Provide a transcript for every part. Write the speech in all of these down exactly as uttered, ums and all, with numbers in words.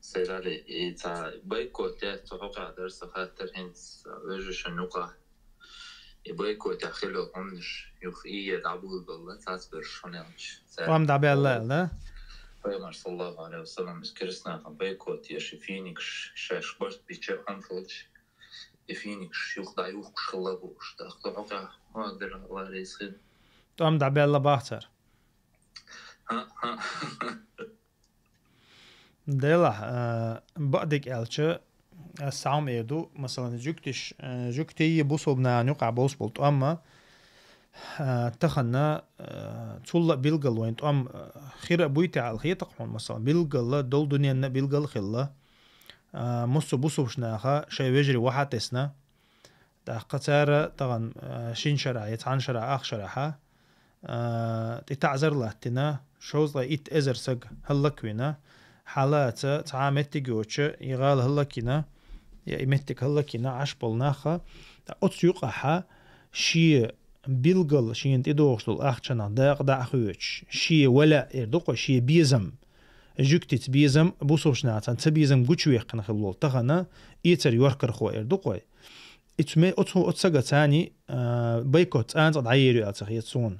Селали, и ца бойкот я, цу хьокъехь дара сан хаттар хӀинца вежаршна юкъахь. И бойкот я хилла хӀуманаш, юха ийе дӀабулбелла, цац берш хьуна аьлча. ТӀом дӀабаьлла аьлла, да? Пайхамар, саллаллаху алейхи ва саллям, из керстанахан бойкот еш, и финикаш, шаьш барт бича хьуна хилча, и финикаш юха дӀаюхкуш хилла бу уьш. ТӀаккха хьокъехь хӀун дара, Алла реза хила. ТӀом дӀабаьлла бах цара. ХӀаъ, хӀаъ. Делахь, а, бакъдерг аьлча, ас схьа хӀума эр ду, масалан, жуьгтиш, а, жуьгтий бусулба нахана юкъахь болуш болу тӀом а, а, тахана, а, цул а билггал вайн тӀом, а, хир а буй те аьлла хета-кх хьуна, масалан, билггал а, долу дуьненна а билггал а хилла. А, массо а бусулбачу наха шайн вежарий вахьа а тесна, тӀаккха цара тахана, а, шина шарахь я цхьана шарахь, ах шарахьа, а, тӀе таӀзар латтина, шовзткъе итт эзар саг хӀаллаквина, хьалаца цхьа а меттиг йоцуша, и гӀала хӀаллакйина, я и меттиг хӀаллакйина Ӏаш болу нахха, ткъа оцу юкъахьа шен билггал шена тӀедогӀуш долу ахчанах дакъа дӀа а хоьцуш, шен вала эр ду-кх вай, шен безам, жуьгтица безам, бусулбачу нахаца ца безам гучуваьккхина хилла волу тахана эцар йоркархо эр ду-кх вай. Ицу ме-, оцу, оцу сага царний, а, бойкот цкъа-цкъа дӀаер ю аьлла ца хета суна.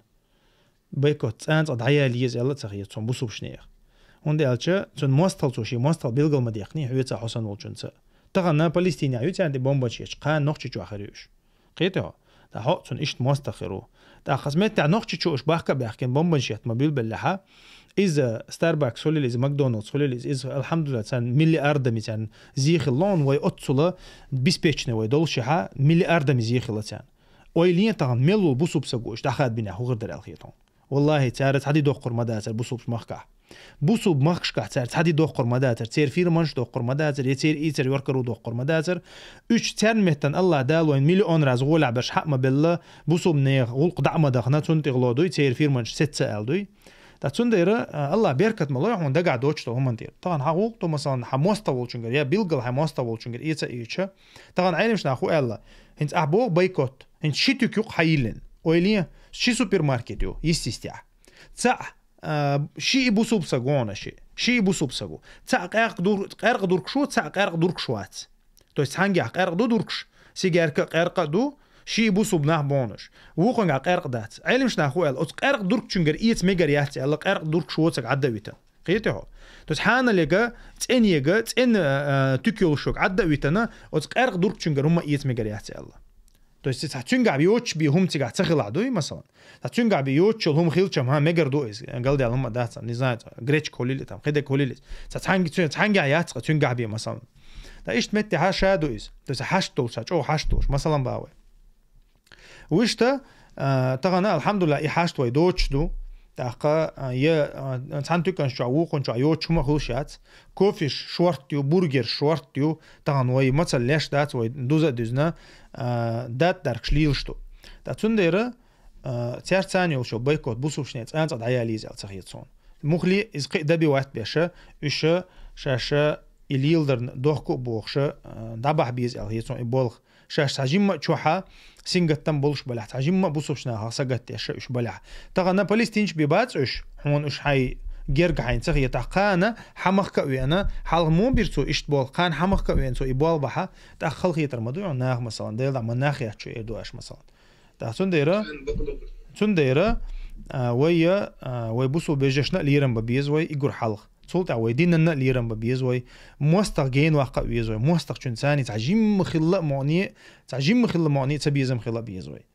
Бойкот цкъа-цкъа дӀаяла еза аьлла ца хета суна бусулбачу нехан. ХӀунда аьлча цуьнан мостагӀал, цо шен мостагӀал билгал ма дехний, хьоьца хьо санна волчуьнца. Тахана Палестинехь ю царна тӀе бомбанаш ечу, кхана Нохчийчохь хир ю уьш. Кхетий хьо? ТӀаккха хьо цунна иштта мостагӀа хир ву. ТӀаккха хаза меттехь Нохчийчу уьш бахка а баьхкина, бомбанаш етта ма билбеллехьа, иза Starbucks хуьлийла, иза Макдоналдс хуьлийла, иза, иза, алхьамдулиллахӀ, царна миллиардами царна зе хилла, вай оццула беспечный вай долушехьа, миллиардами зе хилла царна. Ойла е тахана мел волу бусулба саг ву уьш дӀахадабинехь хӀун хир дара аьлла хета хьуна. Валлахи, цара цхьа де доккхур ма дацара бусулбачу махкахь. Бусулба махкашкахь цара цхьа де доккхур ма дацара, церан фирманаш доккхур ма дацара, я церан ийцар йоркаро доккхур ма дацара. Уьш царна меттан АллахӀ Дала вайн миллион раз гӀолехь берш хьаъ ма белла, бусулба нехан гӀуллакх дӀа а ма дахана, цунна тӀе гӀоло дуй, церан фирманаш сецца аьлла дуй. Ткъа цундела, а, АллахӀ беркат ма лой хьуна дагахь доцуш долу хӀуманна тӀера. Тахана хьан гӀуллакх ду, масалан, хьан мостагӀа волчуьнгара, я билггал хьан мостагӀа волчуьнгара эца а ийцича, тахана Ӏеламнаха хӀун аьлла, хӀинца ахь боху бойкот, хӀинца ши туька юкъа хьайиллина. Ойла е, ши супермаркет ю, йистистехь. Цхьаъ, а, шиъ бусулба саг ву хьуна, шиъ. Шиъ бусулба саг ву. Цхьаъ къаьркъа дур-, къаьркъа дуркуш ву, цхьаъ къаьркъа дуркуш вац. То есть цхьаьнгахь къаьркъа ду дуркуш, цигаьрка а къаьркъа а ду, шиъ бусулба нах бу хьуна уьш. Вукхуьнгахь къаьркъа дац. Ӏеламнаха хӀун аьлла, оцу къаьркъа дуркучуьнгара эца мегар яц аьлла, къаьркъа дуркуш воцург Ӏадда а витана. Кхетий хьо? То есть хьанал яга, цӀена яга, цӀена, а, а, туька йолуш йолчу Ӏадда а витана, оцу къаьркъа дуркучуьнгара хӀумма эца мегар яц аьлла. То есть цхьа цуьнгахь йоцуш бен хӀума цигахь ца хилахь дуй, масалан. Цхьа цуьнгахь бен йоцуш йолу хӀума хилча, хьан мегар ду иза, галдаьлла хӀума дац, не знаю, гречка хуьлийла там, кхидерг хуьлийла иза. Цхьа цхьаьнга-, цуьнан цхьаьнгахь яц цхьа цуьнгахь бен, масалан. Ткъа иштта меттехьа ша ду иза. То есть хьашт долуш, ша чӀогӀа хьашт долуш, масалан, бан вай. Вуьшта, а, тахана, алхьамдулиллахӀ, и хьашт вай доцуш ду. ТӀаккха, а, я, а, цхьана туьканаш чохь, вукхун чохь йоцуш хӀума а хуьлуш яц. Кофеш шорт ю, бургерш шорт ю. Тахана вай мацалла леш дац, вай дуза а дуьзна, а, дат-даркаш лелаш ду. Ткъа цундела, а, цаьрца царна йолчу бойкот бусулбачу нехан цкъа-цкъа дӀаяла еза аьлла ца хета суна. Муххале иза кхин а добивать беша, уьш шаьш и леладарна дохко а бохуша, а, дӀабахьа беза аьлла хета суна и болх. Шаьш цхьа жимма а чохьа сингаттам болуш балехь, цхьа жимма а бусулбачу нахах сагатдеш уьш балехь. Тахана палестинчу бен бац уьш, хьуна уьш хьайн герга хьайна ца хета, тӀаккха кхана хьан махка а веана, хьалха муха бира цо иштта болх, кхана хьан махка а веана цо и болх бахьа, тӀаккха хала хетар ма ду хьуна наха, масалан, Дела дӀа ма нах яц шу эр ду аша, масалан. ТӀаккха цундела, цундела, а, вай, а, вай бусулба вежаршна а лерам бан беза вай, и гур хьалха. Цул тӀаьхьа вай динанна а лерам бан беза вай, мостагӀа генаваккха а веза вай, мостагӀчун царний цхьа жимма хилла а мукъане, цхьа жимма хилла мукъане ца безам хила а беза вай.